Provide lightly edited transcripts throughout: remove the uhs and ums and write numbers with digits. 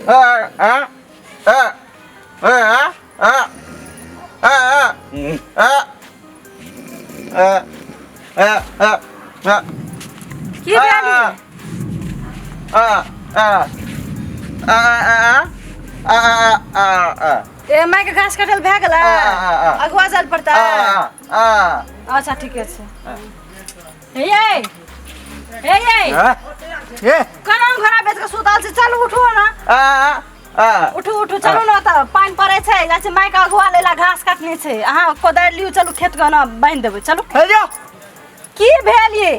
आ आ आ आ आ आ आ आ आ आ आ की भेल ये? आ आ आ आ आ आ आ ए माय के घास कटल भए गेलै आ, आ, आ। अगुआ जाल पड़तै आ आ अच्छा ठीके छै हे ये हे ये ए केना घोड़ा बेच के सुतल छै चलू उठू ना आ आ उठू उठू चलू ने तऽ पानि पड़ै छै जाइ छै मायके अगुआ लेला घास काटने छै अहाँ कोदारि लियौ चलू खेत के ने बान्हि देबै चलू हे जो की भेल ये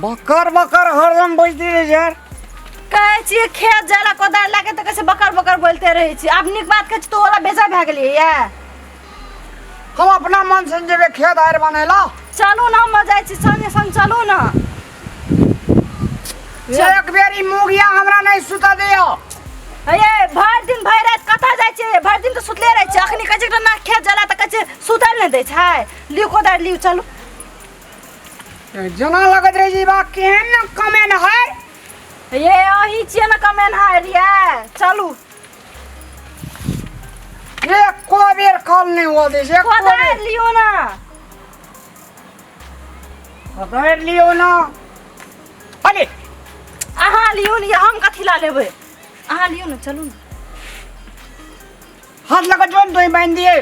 बकर बकर हरदम बजते रहै छै यार कहै छियै खेत जाय ला कोदारि लए के तऽ कहै छै बकर बकर बोलते रहै छी आब नीक बात कहै छी तऽ ओला बेजा भए गेलियै ये हम अपना मन से जेबे खेत आर बनेला चलू ने हम जाइ छी संगे संग चलू ने एक बेर ई मुगिया हमरा नहीं सुता दियो हे भरि दिन भरि राति कतऽ जाइ छियै भरि दिन तऽ सुतले रहै छियै अखनी कहै छै ना खेत जाला तऽ कहै छै सुतल नहि दै छै लियौ कोदारि लियौ चलू जेना लगैत रहै छै बा केहन ने कमेन है ये अहीं छियै ने कमेनहार ये चलू एको बेर कल नहीं हुआ दै छै एको कोदारि बेर लियौ ना कोदारि लियौ ना अरे अहाँ लियौ ने हम कथी ला लेबै अहाँ लियौ ने चलू ने हाथ लगा जोन तो बांध दिए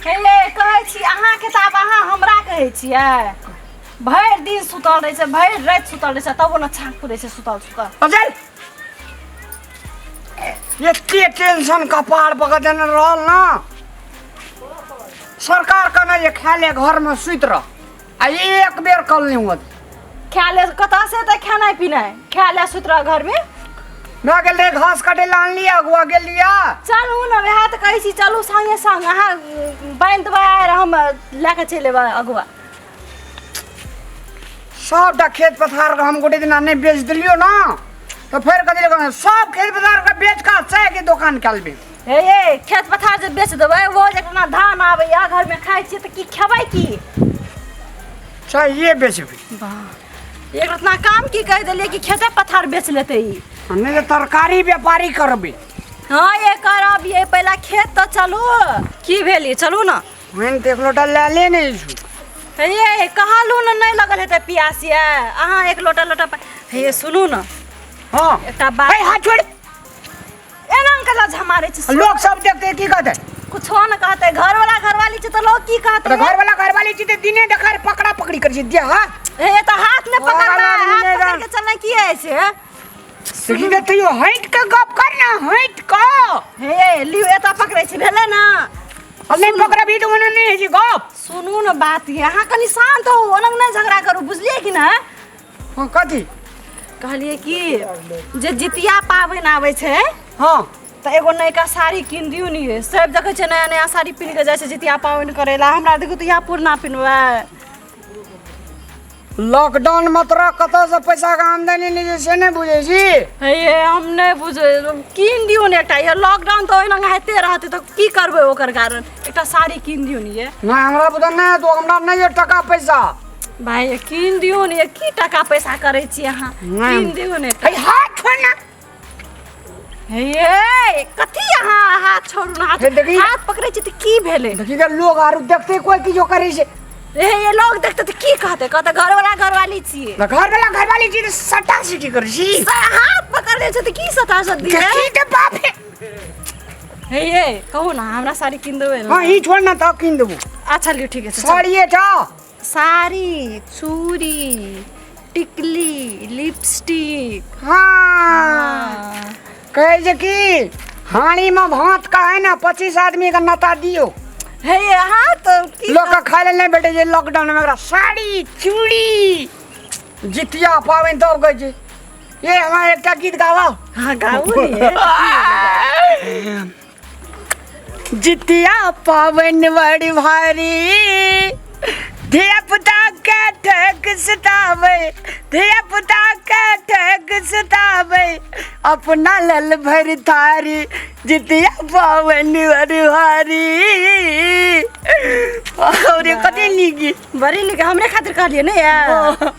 हे कहै छी अहाँके तऽ आब अहाँ हमरा कहै छियै भरि दिन सुतल रहै छै भरि राति सुतल रहै छै तबो ने छाँक पुरै छै सुतल सुतल अजय एते टेंशन कपार पकड़ देने रहल ना सरकार कहने जे खा ले घर में सुति रह आ एक बेर कल नहीं हुआ खा ले कतऽ से तऽ खेनाइ पिनाइ खा ले सुति रह घरमे मैं गेल रहे घास काटे ला आनलियै अगुआ गेलियै चलू ने वएह तऽ कहै छी चलू संगे संग अहाँ बान्हि देबै आर हम लए कऽ चलि एबै अगुआ सबटा खेत पथार के हम गोटे दिना नहीं बेच दिलियो ना तो फिर कथी लगे सब खेत पथार के बेच के चाय के दोकान कर लेबे हे ये खेत पथार जे बेच देबै वो जखना धान आबैया घरमे खाइ छियै तऽ की खेबै की चाय बेचबे वाह एक रतना काम की कहि देलियै कि खेते पथार बेच लेतै ई नहीं तो तरकारी व्यापारी करबे हाँ ये करब ये पहला खेत तऽ चलू की भेल ये चलू ना वहन तो एक लोटा ले ले नहीं छु हे ये कहलू ने नहीं लगल हेतै प्यास ये अहाँ एक लोटा लोटा हे सुनू ना हाँ एकटा बात ए हाथ छोड़ एना कला झमारे छै लोग सब देखते की कहते कुछो न कहते घर वाला घरवाली छै तऽ लोग की कहते तो घर वाला घरवाली छी ते दिने देखार पकड़ा पकड़ी कर छी दे हां हे तऽ हाथ में पकड़बै वाला हाथ नहीं पकड़ के चलना की है से देखी ते तैयो हट के गप कर ना हट के हे लियो एतऽ पकड़ै छी भेलै ना अब नहीं पकड़बी तो ओना नहीं है जी गप सुनू ने बात ये अहाँ कनि शान्त हो ओना नहि झगड़ा करू बुझलियै कि ना हाँ कथी कहलियै कि जे जितिया पाबनि आबै छै हाँ तऽ एगो नयका साड़ी कीन दियौ ने ये सब देखै छै नया नया साड़ी पिन्ह कऽ जाइ छै जितिया पाबनि करै लए हमरा देखू तऽ इएह पुरना पिन्हबै लॉकडाउन में तोरा कतऽ से पैसा के आमदनी नहीं छै से नहीं बुझै छी हे ये हम नहि बुझै कीन दियौ ने एकटा ये लॉकडाउन तऽ ओहिना होइते रहतै तऽ की करबै ओकर कारण एकटा साड़ी कीन दियौ ने ये नहीं हमरा बुझल नहीं तो हमरा नहीं है टका पैसा भाई ये कीन दियौ ने ये की टाका पैसा करै छी अहाँ नहि। कीन दियौ ने एकटा हे हाथ छोड़ ना हे ये कथी अहाँ हाथ छोड़ू ने हाथ हे देखी। हाथ पकड़ै छी तऽ की भेलै देखी के लोग आरू देखते कोई की जो करे छै हे ये लोग देखते तऽ की कहतै कहतै घरवाला घरवाली छियै ना घर वाला घरवाली छी तऽ सटा सिटी करै छी हाथ पकड़ लै छै तऽ की सता सती है देखी के बाप रे हे ये कहू ना हमरा साड़ी कीन देबै हाँ ने ई छोड़ ना तऽ कीन देबो अच्छा लियौ ठीक छै चलू। साड़िए टा साड़ी चूड़ी टिकली लिपस्टिक हाँ कहै छै कि हाड़ी में भात का है ना 25 आदमी का नता दियो हे ये अहाँ तऽ की लोग के खाय ले नहीं भेटै छै लॉकडाउन में एकरा साड़ी चूड़ी जितिया पाबनि तब कहै छै ये हमरा एकटा गीत गावा हाँ गाऊ ने जितिया पाबनि बड़ी भारी धिया पुता के ठेक सताबै धिया पुता के ठेक सताबै अपना लल भरि थारी जितिया पाबनि बड़ी भारी और कते नीक गीत बड़ी नीक हमरे खातिर कहलियै ने यार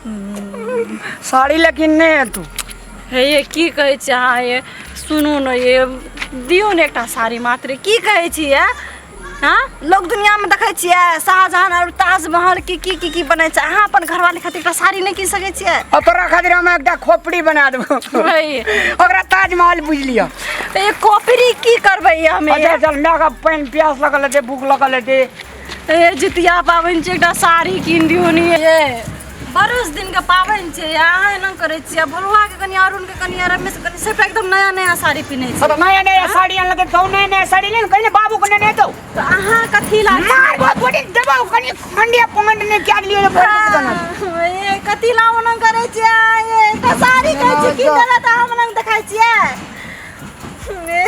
साड़ी लेकिन नहीं है तू हे ये की कहै छी अहाँ ये सुनू ने ये दियौ ने एकटा साड़ी मात्र की कहै छियै हँ लोक दुनियामे देखै छियै शाहजहां आओर ताजमहल की की की की बनै छै अहाँ अपन घरवाली खातिर एकटा साड़ी नहि कीन सकै छियै आ तोरा खातिर हम एकटा खोपड़ी बना देबो हे ओकरा ताजमहल बुझि लिअ तऽ ये खोपड़ी की करबै ये हमे अच्छा चल माय के पानि प्यास लगल हेतै भूख लगल हेतै हे जितिया पाबनि छै एकटा साड़ी कीन दियौ ने ये बरस दिनके पाबनि छै अहाँ एना करै छियै भोलुआके कनि अरुणके कनि रमेश कनि सबटा एकदम नया नया साड़ी पिन्है छै तऽ नया नया साड़ी अनलकै तऽ नया नया साड़ी ले ने कहि ने बाबू के नेने एतौ तऽ अहाँ कथी ला मार बहुत बड़ी देबौ कनि खंडिया पमंड ने क्या लियो रे भर दुकान ये कथी ला ओना करै छियै ये एकटा साड़ी कहै छियै की देला तऽ हम ओना देखाइ छियै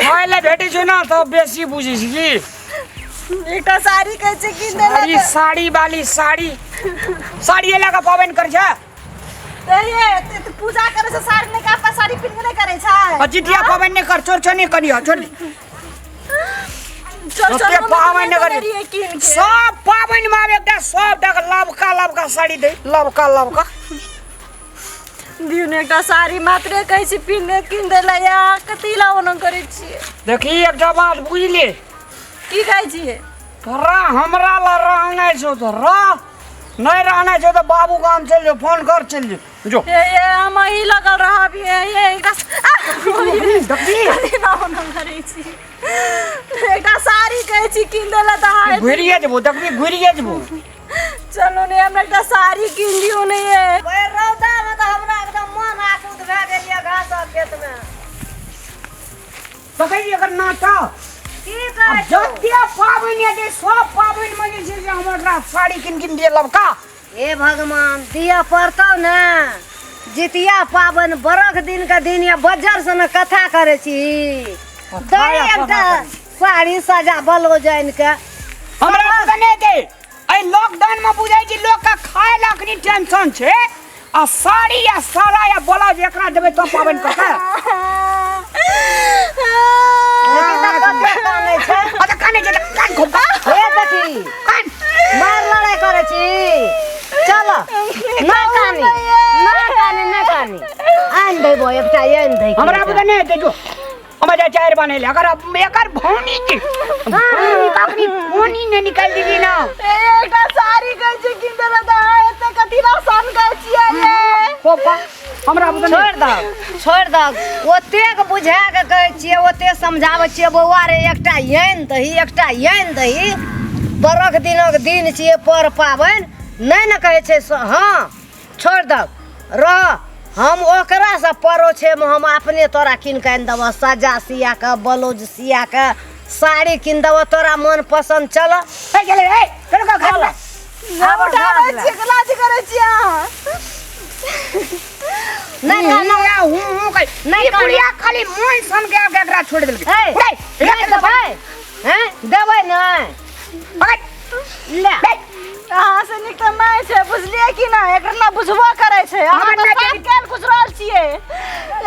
खाय लए भेटै छौ ने तऽ बेसी बुझै छी की एकटा साड़ी कहै छै की देला साड़ी साड़ी वाली साड़ी साड़ी लए कऽ पाबनि करै छै तऽ ये तऽ पूजा करै छै साड़ी नहि का साड़ी पिन्ह के नहि करै छै आ जितिया पाबनि नहि कर चोर चोर नहि करिह छोड़ दे। चोर ओते पाबनि नहि करी। रहियै कीन के सब पाबनि मे आब एकटा सब टा के लबका लबका साड़ी दे लबका लबका दियौ ने एकटा साड़ी मात्रे कहै छी पिन्ह कीन दै लए या कथी ला ओना करै छियै देखी एकटा बात बुझली की कहै छियै तोरा हमरा ला रहना छौ तऽ रह नहि रहना छौ तऽ बाबू गाम चलि जो फोन कर चलि जो जो हे ये हम अही लगल रहब ये ये एकटा देखी कथी ला ओना करै छी एकटा साड़ी कहै छी कीन दै लए तऽ अहाँ घुरिए जेबो देखबी घुरिए जेबो चलू ने हमरा एकटा साड़ी कीन दियौ ने ये ओहि रौदामे तऽ हमरा एकदम मन आकुत भए गेल यऽ घास खेतमे देखै छी एकर नाटक की कहै छौ? जते पाबनि हेतै सब पाबनि मे जे छै से हम एकरा साड़ी कीन कीन दिए लबका हे भगवान दिअ पड़तौ ने जितिया पाबनि बरख दिन के दिन या बज्जर से ने कथा करै छी कथा दही या एकटा कथा करै साड़ी सजा बलो जानि के हमरा तऽ नहि दे एहि लॉकडाउन मे बुझै छी लोक के खाय ला अखनी टेंशन छै आ साड़ी या सारा या ब्लाउज एकरा देबै तऽ पाबनि कऽ के कते कानै छै अच्छा कानै छै तऽ कान खोल हे देखी कान मार लड़ाइ करै छी चल ना कानी ना कानी ना कानी आनि देबो एकटा आनि दै हमरा बुझै नहि हेतै जो हम जा चारि बनेले अगर अब एकर भौनी के भौनी बापनी भौनी ने निकाल दीदी ना एकटा साड़ी कहै छै कीन देला तऽ अहाँ एते कथी ला सन कहै छियै ये पापा हमरा बुझै छोड़ि दह छोड़ि दह ओतेक बुझा कऽ कहै छियै ओतेक समझाबै छियै बौआ रे एकटा आनि दही एकटा आनि दही बरख दिनक दिन छियै पर पाबनि नहि ने कहै छै हँ छोड़ि दह रह हम ओकरासँ परोछेमे हम अपने तोरा कीन कऽ आनि देबह सजा सिया कऽ ब्लाउज सिया कऽ साड़ी कीन देबह तोरा मन पसन्द चल ए चले ए चलो का घर हम उठाबै छियै लाज करै छियै अहाँ नहि हूं या हूं हूं कहि नहि ई बुढ़िया खाली मोन सन के आके एकरा छोड़ देलकै ए, उड़ाइ नहि देबै हैं देबै नहि पकड़ ले अहाँ से नीक तऽ नहि छै बुझलियै कि नहि एकर ना बुझबो करै छै अहाँ हमर तऽ नहि साफ काल्हि गुजरल छियै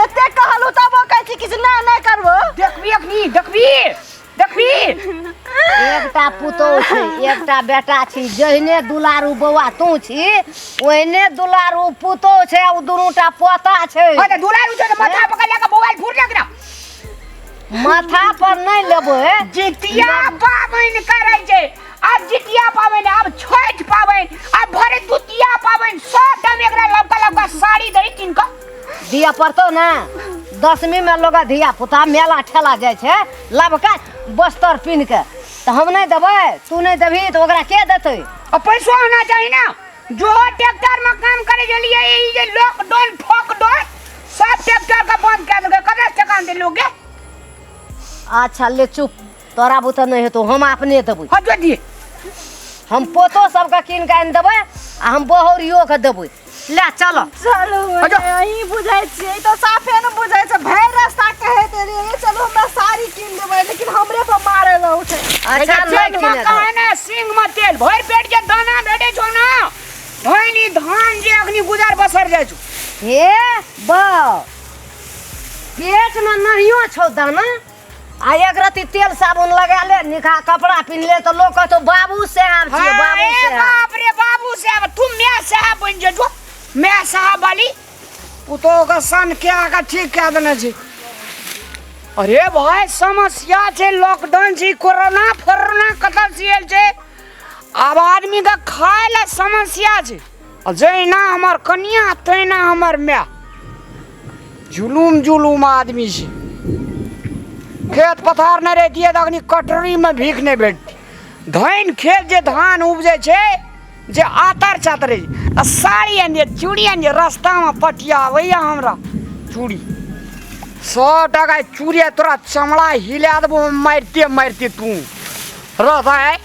एते कहलहुँ तबो कहै छी किछु नहि नहि करबो देखबी अखनी देखबी देखबी एकटा पुतोहु छै एकटा बेटा छी जहिने दुलारू बौआ तू छी ओहिने दुलारू पुतोहु छै आ ओ दुनूटा पोता छै हाँ तऽ दुलारू छै तऽ माथा पकड़ लए कऽ मोबाइल फूट लग ना माथा पर नहि लेबै जितिया पाबनि करै छै आब जितिया पाबनि आब छठि पाबनि आब भरदुतिया पाबनि सब टाइम एकरा लबका लबका साड़ी दही कीन कऽ दिअ पड़तौ ने दसमी में लोग धिया पुता मेला ठेला जाइ छै लबका बस्तर पिन्ह के तऽ हम नहि देबै तू नहि देबही तऽ ओकरा के देतै आ पैसो होना चाही ना जो ट्रैक्टर में काम करे के लिए ई जे लॉकडाउन फॉकडाउन सब ट्रैक्टर के बंद कर देलकै ककरा से टका देलू गे अच्छा ले चुप तोरा बुते नहि हेतौ हम अपने देबै हाँ जो दिए हम पोतो सबके कीन कऽ आनि देबै आ हम बहुरियो के देबै ले चल चलू अच्छा। अहीं बुझै छियै ई तऽ साफे ने बुझै छै भरि रास्ता कहैत एलियै चलू हमरा साड़ी कीन देबै लेकिन हमरे पर मारे लए उठे अच्छा नहि पेट में कीने कहे ना सिंग में तेल भरि पेट के दाना भेटे छौ ना धन ई धान जे अखनी गुजर बसर जाइ छौ हे बा पेट में नहियो छौ दाना आ एक रत्ती तेल साबुन लगा ले निका कपड़ा पिन्ह ले तऽ लोग कहतौ बाबू साहब छियै बाबू ए साहब बाप रे बाबू साहब तू मैं साहब बन जो जो मैं साहब वाली पुतोहके सन कए कऽ ठीक कए देने छै। अरे भाय, समस्या छै, लॉकडाउन छै, कोरोना फोरोना कतऽ से आयल छै। आब आदमीके खाय लए समस्या छै। आ जहिना हमर कनिया तहिना हमर माय, जुलूम जुलूम आदमी छै। खेत पथार नहि रहितियै तऽ अखनी कटोरीमे भीख नहि भेटती। धान खेत जे धान उपजै छै जे आतर चातर रहै छै। आ साड़ी आनियै, चूड़ी आनियै, रस्तामे पटियाबैया हमरा चूड़ी। 100 टाका चूड़ी आ तोरा चमड़ा हिला देबो मारिते मारिते। तू रहता है।